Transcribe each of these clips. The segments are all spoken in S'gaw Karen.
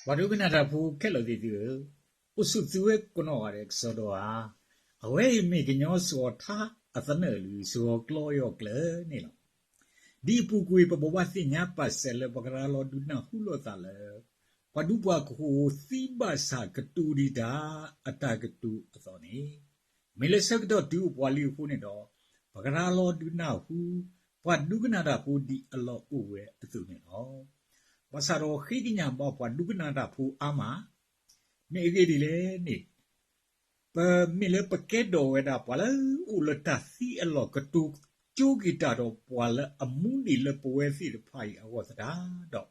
ပှၤဒိကနၣ်တၢ်ဖိခဲလၢာ်သ့ၣ်သုဧၢ, အိၣ်ဆူၣ်သုဝဲကိးနီၢ်ဂၤဒဲးကစီဒီဧါ. အဝဲအံၤမ့ၢ်ကညီစှီၤထါအသနၢၣ်လၢ စှီၤကျီယီၢ်ကျၢၤန့ၣ်လီၤ. ဒ်အပူၤကွံာ် ပဘိးဘၣ်သ့ၣ်ညါပာ်စဲးလၢ ပှၤကရၤလီၤဒုးနၢ်ဟူလိာ်သးလၢ ပှၤဒူပှၤယိၤသံဘၣ်ဆၣ်ကတိၤဒံးတၢ်အတၢ်ကတိၤအသိးန့ၣ်, မ့ၢ်လၢဆၢကတီၢ်တုၤအိၣ်ပှၤလံအဃိန့ၣ်ဒီး, ပှၤကရၤလီၤဒုးနၢ်ဟူ ပှၤဒိကနၣ်တၢ်ဖိဒ်အလီၢ်အိၣ်ဝဲအသိးန့ၣ်လီၤ. ဘၣ်ဆၣ်ဒီးဃ့ကညးဘၣ်ပှၤဒိကနၣ်တၢ်ဖိအါမး, မ့ၢ်အဂ့ၢ်ဒ်လဲၣ်န့ၣ်, ပမ့ၢ်လၢပကဲဒိးဝဲဒၣ်ပှၤလၢအိၣ်လၢတၢ်သံအလီၢ် ကတိၤကၠိက့ၤတၢ်ဒီးပှၤလၢအမူဒံးလၢပဝဲသ့ၣ်တဖၣ်အံၤအဂီၢ်သတးဒီး,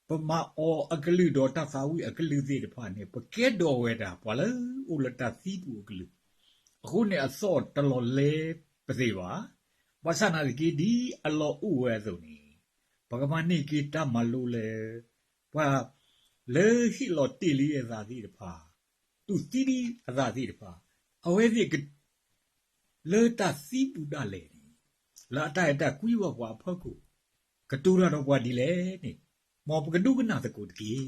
ပမၤအီၤအကလုၢ်ဒီးတၢ်သးဝံၣ်အကလုၢ်သ့ၣ်တဖၣ်န့ၣ် ပကဲဒိးဝဲဒၣ်ပှၤလၢအိၣ်လၢတၢ်သံပူၤအကလုၢ်, အဃိန့ၣ်အသီၣ်တလီၤလဲပသ့ဘၣ်. ဘၣ်ဆၣ်နာ်သက့ ဒ်အလီၢ်အိၣ်ဝဲအသိးန့ၣ်, ပကမၤန့ၢ်က့ၤတၢ်မၤလိလၢ ပှၤလၢဟ့ၣ်လီၤတ့ၢ်လံအသးသ့ၣ်တဖၣ်, တူၢ်သံဒံးအသးသ့ၣ်တဖၣ်, အဝဲသ့ၣ် လၢတၢ်သံပူၤဒၣ်လဲာ်န့ၣ်, လၢအတၢ်အဲၣ်တၢ်ကွံဘၣ်ပှၤအဖီခိၣ်, ကတိၤတၢ်ဒီးပှၤဒ်လဲၣ်န့ၣ်, မ်ပကဒိကနၣ်သကိးတက့ၢ်. ပ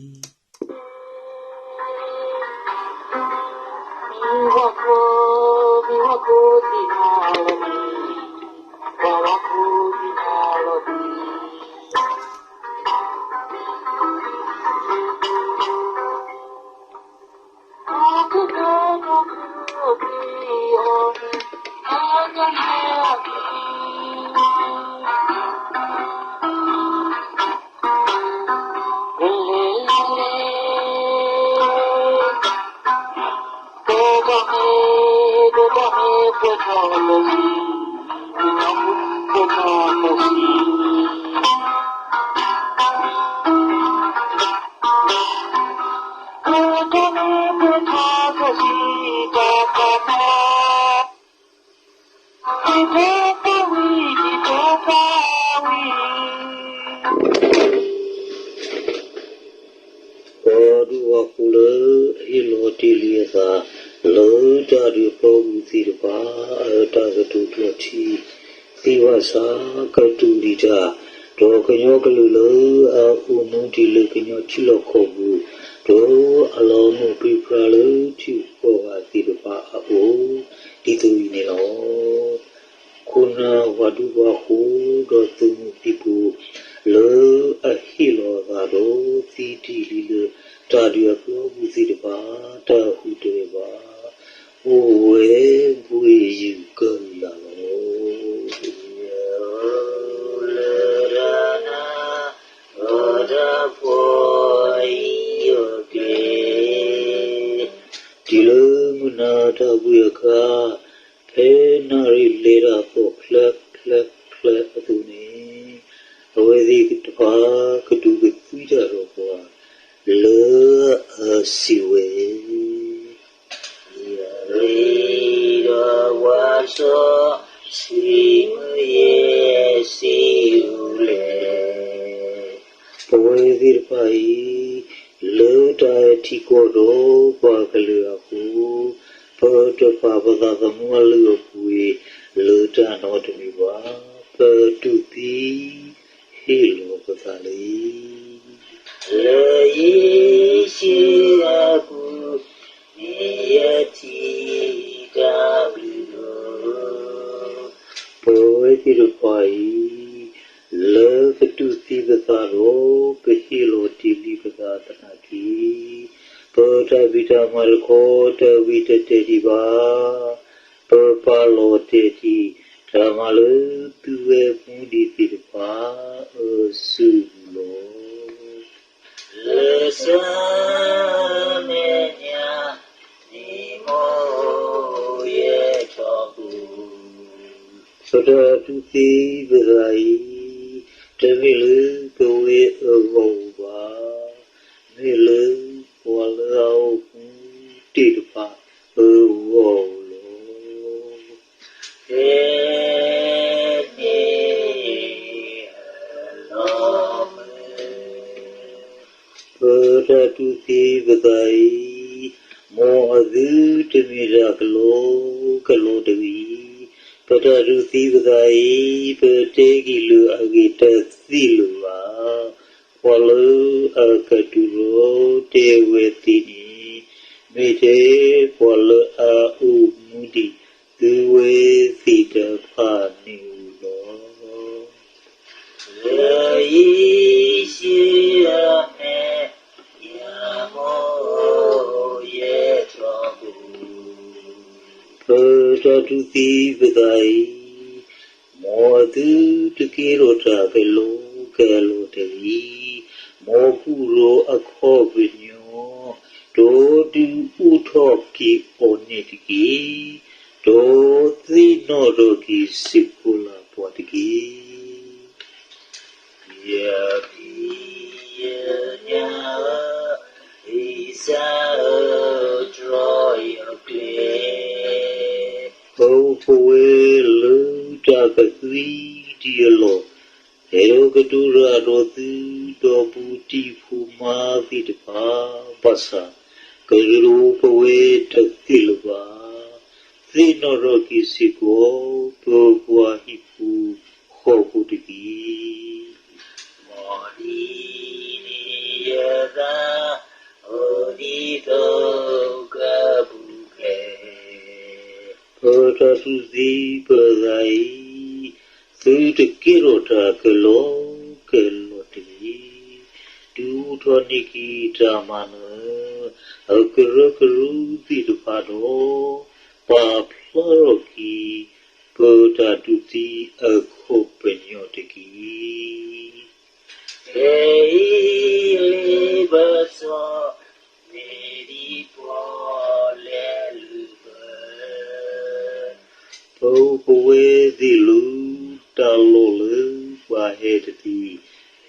ှၤဒူပှၤယိၤလၢအဟ့ၣ်လီၤတ့ၢ်လံအသး လၢတၢ်ဒုးအဖီပူၤသ့ၣ်တဖၣ် အတၢ်ကတိၤကျိာ်ထံ သံဘၣ်ဆၣ်ကတိၤဒံးတၢ်, ဒီးကညီကလုာ်လၢအအိၣ်မူဒံးလၢကညီထံလီၢ်ကီၢ်ပူၤ, ဒီးအလီၤမုၢ်ပြံပြါလၢထံဂုၤကီၢ်ဂၤသ့ၣ်တဖၣ်အအိၣ်, ဒ်သိးအံၤန့ၣ်လီၤ. ခိၣ်နၢ်ပှၤဒူပှၤယိၤ ဒီးသုးမုၢ်သံၣ်ဘိ လၢအဟ့ၣ်လီၤအသးဒီးသံတ့ၢ်လံလၢ တၢ်ဒုးအဖီပူၤသ့ၣ်တဖၣ် တၢ်ဟူးတရံးဘၣ် အိၣ်ဝဲဘှ့ၣ်ယုၢ်ကၢလၢ်လီၤ. လၢတၢ်နါ ဒီးတၢ်ဖှီၣ်အံၤအကျဲ တုၤလၢမုၢ်နၤတၢ်ဘှ့ၣ်အခါ, ဖဲနၣ်ရံၣ်လဲၤတၢ်သီၣ်ချၢချၢချၢအသိးန့ၣ်, အဝဲသ့ၣ်တဖၣ်ကဒူးကသွံတၢ်ဒီးပှၤ လၢအစံးဝဲ, ယၤရ့ဒီးပှၤစီဆှံမုၢ်ယဲၢ်စံးဝဲလဲၣ်. ပဝဲသ့ၣ်တဖၣ်အံၤ လၢတၢ်အဲၣ်ထံကီၢ်ဒီးပှၤကလုာ်အဃိ, ပတပာ်ပသးသမူအလုၢ်အပှ့ၤလၢတၢ်နီတမံၤဘၣ်. ပတူၢ်သံဟ့ၣ်လီၤပသးလံ. လၢယ့ၣ်ၡူးအပူၤ မ့ၢ်ယထံၣ်တၢ်ဘျုးလီၤ. ပဝဲသ့ၣ်တဖၣ်အံၤ လၢပတူၢ်သံပသးဒီး ပဟ့ၣ်လီၤတ့ၢ်လံပသးသနာ်က့, ပတၢ်ဖံးတၢ်မၤတခီ တၢ်ဝံတတဲာ်ဒံးဘၣ်, ပပာ်လီၤတဲာ်ဒံး တၢ်မၤလၢသုဝဲမူဒံးသ့ၣ်တဖၣ်အစုပူၤလီၤ. လၢဆၢမဲာ်ညါ နံၤမိၢ်ယဲၢ်ထီၣ်ပူၤ, ပတၢ်တူၢ်သံပသးအံၤ တမ့ၢ်လၢပဝဲအဂီၢ်ဧိၤဘၣ်, မ့ၢ်လၢပှၤလၢအအိၣ်မူသ့ၣ်တဖၣ်အဂီၢ်ဧိၤလီၤ. ဖဲန့ၣ်အလီၢ်မုၢ် ပတၢ်တူၢ်သံပသးအံၤ, မ်အသုတမ့ၢ်တၢ်ကလီကလီတဂ့ၤ. ပတၢ်တူၢ်သံပသးအံၤ, ပတဲက့ၤလၢအဂ့ၢ်တသ့လၢၤဘၣ်. ပှၤလၢ အကတိၤဒီးတဲဝဲသ့ၣ်န့ၣ်, မ့ၢ်ထဲပှၤလၢအအိၣ်မူဒံးသုဝဲသ့ၣ်တဖၣ်န့ၣ်လီၤ. လၢယ့ၣ်ၡူးအမ့ၢ်, ယမိၢ်ယဲထီၣ်ဘိ ပတၢ်တူၢ်သံပသးအံၤ, မ်အသုတကဲထီၣ်တၢ်ကလီကလီတဂ့ၤ, မ်ကူၣ်ဒီးအခီပညီ, ဒီးဒုးအိၣ်ထီၣ်က့ၤအီၤန့ၣ်တက့ၢ်, ဒီးသ့ၣ်နီၣ်ထီၣ်က့ၤစ့ၢ်ကီးလၢပှၤတက့ၢ်. ယဖံယညၣ်ဧၢ, ယစၢ်ဧၢ, တြီယကျဲ, အိၣ်ပဝဲလၢတၢ်ကသွံဒံးအလီၢ်, အဲၣ်ဒိးကတိၤတၢ်ဒီးသု, ဒီးဘူးတံၢ်ဖိမါသ့ၣ်တဖၣ်, ဘၣ်ဆၣ်ကဒိးပဝဲတသ့လၢၤဘၣ်. သ့ၣ်နီၣ်ထီၣ်က့ၤစ့ၢ်ကီး ပပှၤဟံၣ်ဖိဃီဖိတက့ၢ်. မ်ဒ်န့ၣ်ယသး, အိၣ်ဒ်သိးကပူၤဖျဲး, ပတၢ်တူၢ်သံပသးအံၤ, သုတကဲထီၣ်တၢ်ကလီကလီတဂ့ၤ, ဒုးအိၣ်ထီၣ်န့ၢ်က့ၤတၢ်မၤနၢၤ, အကရၢကရိသ့ၣ်တဖၣ်ဒီး, ပာ်ဖျါထီၣ်က့ၤ ပတၢ်တူၢ်သံအခီပညီတက့ၢ်. ဖဲအံၤလံပစီ, မ့ၢ်ဒ်ပီၣ်လဲၣ်လုၢ်ပၢၢ်, ပအိၣ်ပဝဲသ့ၣ်လၢတၢ်လီၢ်လၢပှၤဟဲတသ့,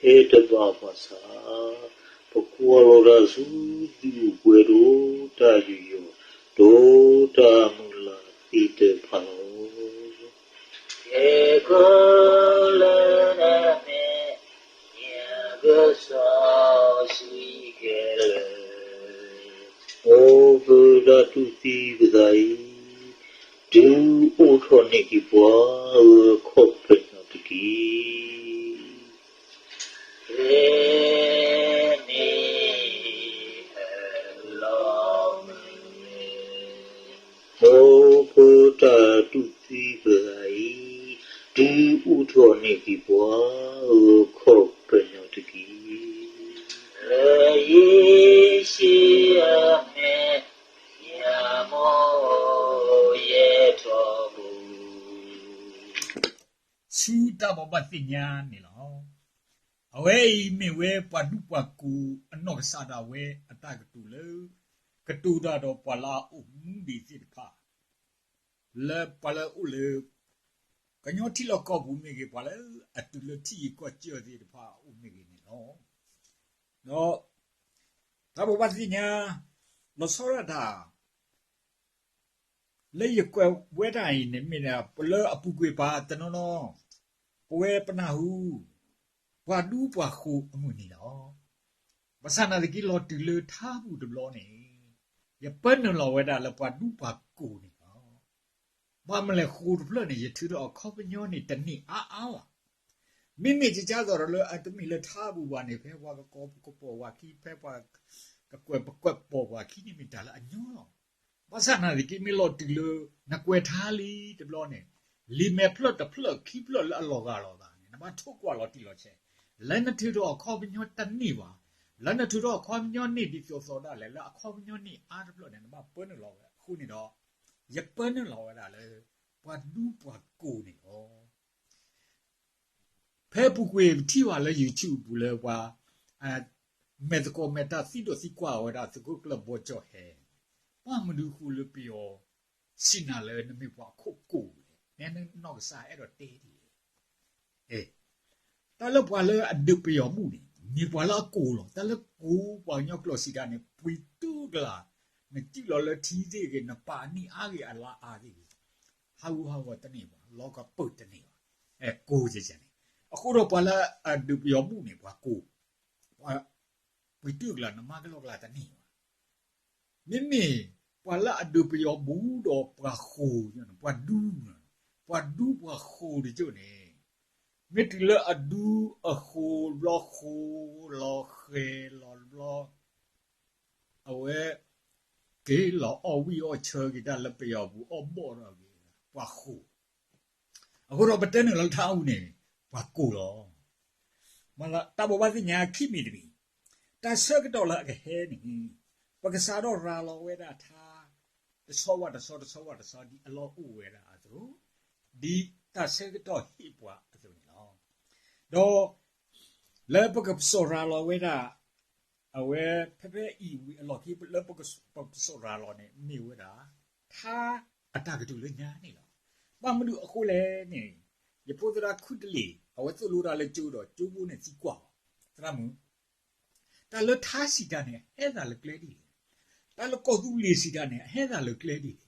ဟဲတဘၣ်ဘၣ်ဆၣ်, ပကွၢ်လီၤတၢ်ဆူသုအိၣ်ပှဲၤဒီးတၢ်ယူးယီၣ်, ဒီးတၢ်မုၢ်လၢ်သ့ၣ်တဖၣ်လီၤ. ကဲခီလၢနမဲာ်ညါကစီၣ်ဆံးကဲလၢာ်, အိၣ်ပတၢ်တူၢ်သံပသးအံၤ, ဒုးအိၣ်ထီၣ်န့ၢ်က့ၤပှၤအခီပညီတက့ၢ်. ဖဲန့ၣ်အလီၢ်မုၢ်, အိၣ်ပတၢ်တူၢ်သံပသးအံၤ, ဒုးအိၣ်ထီၣ်န့ၢ်က့ၤပှၤအခီပညီတက့ၢ်. လၢယ့ၣ်ၡူးအမဲာ်, ယမိၢ်ယဲထီၣ်ဘိ ဆူတၢ်ဘိးဘၣ်သ့ၣ်ညါန့ၣ်လီၤ. အဝဲအံၤမ့ၢ်ဝဲပှၤဒူပှၤကိးအနီၢ်ကစၢ်ဒၣ်ဝဲအတၢ်ကတိၤလၢ ကတိၤတၢ်ဒီးပှၤလၢအအိၣ်မူဒံးသ့ၣ်တဖၣ်, လၢပှၤလၢအအိၣ်လၢ ကညီထံလီၢ်ကီၢ်ပူၤမ့ၢ်ဂ့ၤ, ပှၤလၢအတုၤလၢထံဂ့ၢ်ကီၢ်စၢၢ်သ့ၣ်တဖၣ်အအိၣ်မ့ၢ်ဂ့ၤန့ၣ်လီၤ. ဒီးတၢ်ဘိးဘၣ်သ့ၣ်ညါ လီၤဆီဒၣ်တၢ် လၢယကွဲးဝဲဒၣ်အံၤန့ၣ်မ့ၢ်ဒၣ် ပလၢအပူၤကွံာ်ပှၤတနီၤနီၤ, ပဝဲပနၢ်ဟူ ပှၤဒူပှၤဃိၤအမုၢ်နံၤလီၤ. ဘၣ်ဆၣ်နာ်သက့ လီၤတုၤလၢထါပူၤတဘျီန့ၣ်, ယပၢနုာ်လီၤဝဲဒၣ်လၢပှၤဒူပှၤကိးန့ၣ်လီၤ. ဘၣ်မနုၤလဲၣ် ဃိၤတဖျၢၣ်န့ၣ် ယထုးထီၣ်အခီပညီန့ၣ်တန့ၢ်အါအါဘၣ်. မ့မ့ၢ်ကကၢ်သိးဒီးလၢအတမ့ၢ်လၢထါပူၤဘၣ်န့ၣ် ဖဲပှၤကကိးကပိာ်ပှၤခံ, ဖဲပှၤကကွဲးပကွဲးပိာ်ပှၤခံန့ၣ်မ့ၢ်တၢ်လၢအညီလီၤ. ဘၣ်ဆၣ်နာ်သက့ မ့ၢ်လီၤတုၤလၢ နကွဲးထါလံတဘျီန့ၣ်, လံာ်မဲာ်ဖျၢၣ်တဖျၢၣ်ခံဖျၢၣ်လၢအလီၤဂာ်လိာ်သးန့ၣ် နဘၣ်ထိၣ်ကွၢ်လီၤတံၢ်လီၤဆဲး, လၢနထုးထီၣ်အခီပညီတန့ၢ်ဘၣ်, လၢနထုးထီၣ်အခီပညီန့ၢ်ဒ်သိးသိးဒၣ်လဲာ် လၢအခီပညီန့ၢ်အါတဖျၢၣ်န့ၣ် နဘၣ်ပၢနုာ်လီၤဝဲအဃိန့ၣ်ဒီး, ယပၢနုာ်လီၤဝဲဒၣ်လၢ ပှၤဒူပှၤကိးန့ၣ်လီၤ. ဖဲအပူၤကွံာ်ပထံၣ်ဘၣ်လၢ YouTube ပူၤလၢပှၤ မဲာ်သကိးမဲာ်တၢ်သံဒိၣ်သံကွၢ်ဝဲဒၣ်သုးခိၣ်ကျၢၢ်ဘီကၠီၣ်ဟဲ, ဘၣ်မနုၤဃိလၢပယီၤစံးနၤလၢနမ့ၢ်ပှၤအခိၣ်ကိးလဲၣ်, နဲနနီၢ်ကစၢ်အဲၣ်ဒိးတဲဒ်လဲၣ်. တၢ်လၢပှၤလၢအဒုးပယီၤဘူၣ်န့ၣ် မ့ၢ်ပှၤလၢအကိးလီၤ. တၢ်လၢကိးပှၤကညီကျိာ်စံးတၢ်န့ၣ် ပှ့ၤတုၤကလာ်, နစံၣ်လီၤလၢထံသ့ၣ်ဂ့ၤ, နပာ်အနံၣ်အါဂ့ၤအလါအါသ့ၣ်ဂ့ၤ, ဟးဂူာ်ဟးဂီၤတန့ၢ်ဘၣ်, လီၤကပၢၢ်တန့ၢ်ဘၣ်, ကိးကဲကဲန့ၣ်. အဃိဒီးပှၤလၢအဒုးပယီၤဘူၣ်န့ၣ် ပှၤကိး, ပှ့ၤတုၤကလာ် နမၤကလီကလီတန့ၢ်ဘၣ်. မ့မ့ၢ်ပှၤလၢအဒုးပယီၤဘူၣ်ဒီးပှၤဃိၤ, ပှၤဒူ, ပှၤဒူပှၤဃိၤတကၠိန့ၣ်, မ့ၢ်တုၤလၢအဒူအဃိၤဘျီဃိၤလီၤဃဲၤလီၤဘျီ, အဝဲ က့ၤလီၤအီၣ်ဝံၣ်အီၣ်ဆၢက့ၤတၢ်လၢပယီၤပူၤအီၣ်ဘီၣ်ထီၣ်က့ၤ, ပှၤဃိၤ, အဃိဒီးပတဲနုာ်လီၤလၢထါအူန့ၣ် ပှၤကိၢ်လီၤ. မ့ၢ်တၢ်ဘိးဘၣ်သ့ၣ်ညါခံမံၤတမံၤ, တၢ်ဆၢကတီၢ်လၢအကဟဲန့ၣ်, ပကစးထီၣ်ရၤလီၤဝဲဒၣ်ထါ တဆီဝဲတဆီ တဆီဝဲတဆီ ဒ်အလီၢ်အိၣ်ဝဲဒၣ်အသိး, ဒ်တၢ်ဆၢကတီၢ်ဟ့ၣ်ပှၤအသိးန့ၣ်လီၤ. ဒီး လၢပကပစီၣ်ရၤလီၤဝဲဒၣ် အဝဲဖဲဖဲအံၤဝံၤအလီၢ်ခံ လၢပကပစီၣ်ရၤလီၤန့ၣ် မ့ၢ်ဝဲဒၣ် ထါအတၢ်ကတိၤလၢညါန့ၣ်လီၤ. ဘၣ်မနုၤအဃိလဲၣ်န့ၣ်, ယဖိသရၣ်ခုတလ့ၢ် အဝဲသိၣ်လိတၢ်လၢကၠိဒီးကၠိဖိန့ၣ်သံကွၢ်လီၤ, သရၣ်မုၣ်, တၢ်လၢထါစံးတၢ်န့ၣ် အဟဲသးလၢကျဲဒ်လဲၣ်. တၢ်လၢကီၢ်သူလ့ၤစံးတၢ်န့ၣ် အဟဲသးလၢကျဲဒ်လဲၣ်.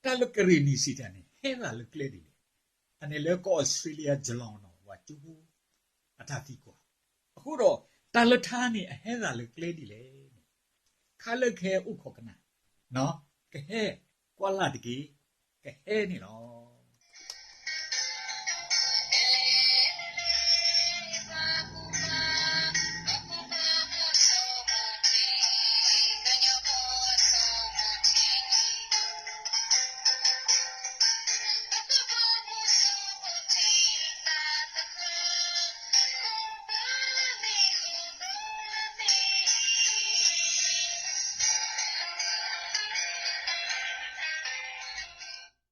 တၢ်လၢကရ့ၣ်နံၤစံးတၢ်န့ၣ် ဟဲသးလၢကျဲဒ်လဲၣ်. အန့ၣ်လၢကီၢ်အီးစထြ့လယါ ကၠလီၤနီၤ ပှၤကၠိဖိ အတၢ်သံကွၢ်. အဃိဒီး တၢ်လၢထါန့ၣ် အဟဲသးလၢကျဲဒ်လဲၣ်န့ၣ်, ခါလၢကဟဲအိၣ်ခိးကနၣ်, ကဟဲကွၢ်လၢ်တက့ၢ်, ကဟဲန့ၣ်လီၤ.